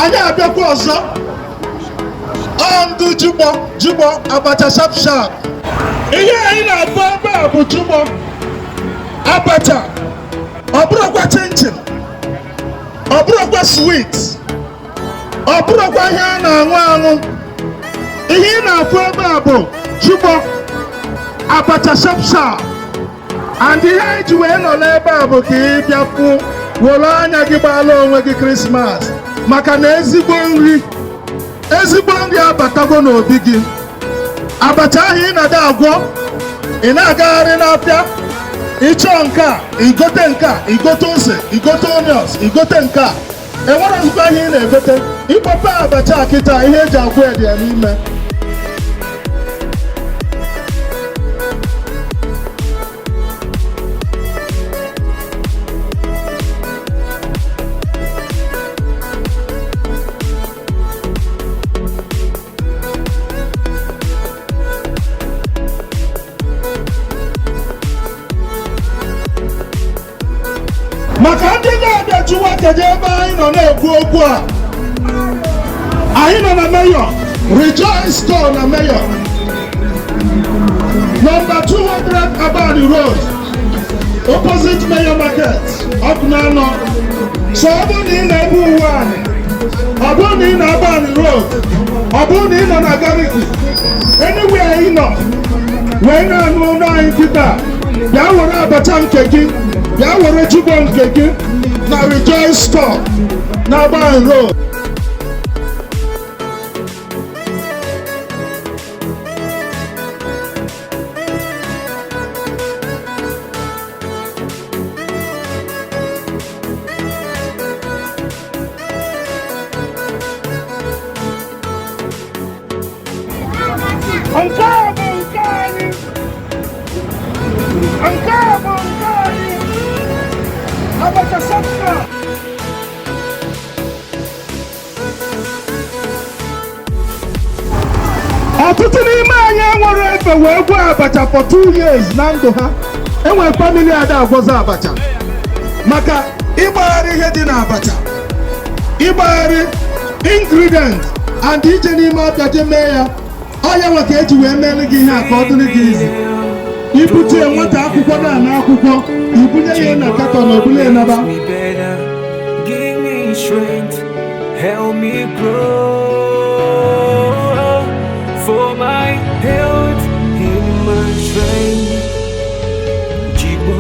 Anyị abịakwa ọzọ. Ọ ndụ jigbọ jigbọ abacha sharp sharp. Ihe anyị na-akpọ ebe a bụ jigbọ abacha. Ọ bụrụkwa chinchin, ọ bụrụkwa sweet, ọ bụrụkwa ihe a na-aṅụ aṅụ. Ihe ị na-afụ ebe a bụ jigbọ abacha sharp sharp. And ihe anyị ji wee nọ n'ebe a bụ ka ị bịa fụ, were anya gị gbaala onwe gị Christmas, maka na ezigbo nri, ezigbo nri abatago n'obi gị. Abacha ahụ ị na-ada agwọ, ị na-agagharị n'afịa ịchọọ nke a, igote nke a, igote ose, igote onions, igote nke a, enwere nzukọ ihe ị na-egote. Ịkpọpe abacha kịta, ihe eji agwọ ede ya n'ime. Maka ndị na-abịa jụwa kedu ebe anyị nọ na-ekwu okwu a, anyị nọ na Mayor Rejoice Store na Mayor number 200 Abani Road, opposite Mayor Market, Ọkụnanọ. So ọ bụrụ na ị na-ebe uwe anyị, ọ bụrụ na ị na Abani Road, ọ bụrụ na ị nọ na Gariki, anywhere ị nọ wee na-anụ ọnụ anyị kịta, bịa were abacha nke gị, bịa were jugbo nke gị na Rejoice Store na Abani Road. Nke a bụ nke anyị. Nke a bụ nke anyị. Abacha sọfta. Ọtụtụ n'ime anyị enwere efe wee gwọọ abacha for 2 years na ndụ ha. Enwere family ada agwọzi abacha maka ịgbagharị ihe dị na abacha, ịgbagharị ingredient and ije n'ime ọbịa je mee ya. Ọ ya nwe ka eji wee meere gị ihe a ka ọ dịrị gị izi. Ibute nwata akwụkwọ na-ana akwụkwọ, ibunye ya na carton, obule ya naba. Makes me better, give me strength, help me grow. For my health in my strength, Jibo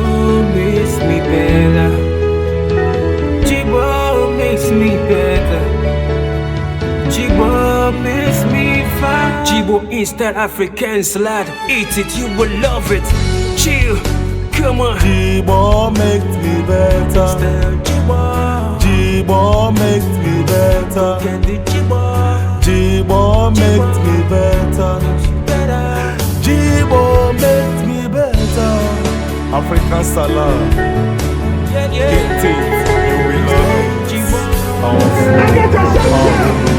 makes me better. Jibo makes me better. Jibo makes me fine. Jibo instant African salad. Eat it, you will love it. Chill, come on. Jibo makes me better. Style Jibo. Jibo makes me better. Candy Jibo. Jibo makes me better. Better. Jibo makes me better. African salad. Yeah. Get it. You will love it. Jibo. Our food. Abacha sharp sharp.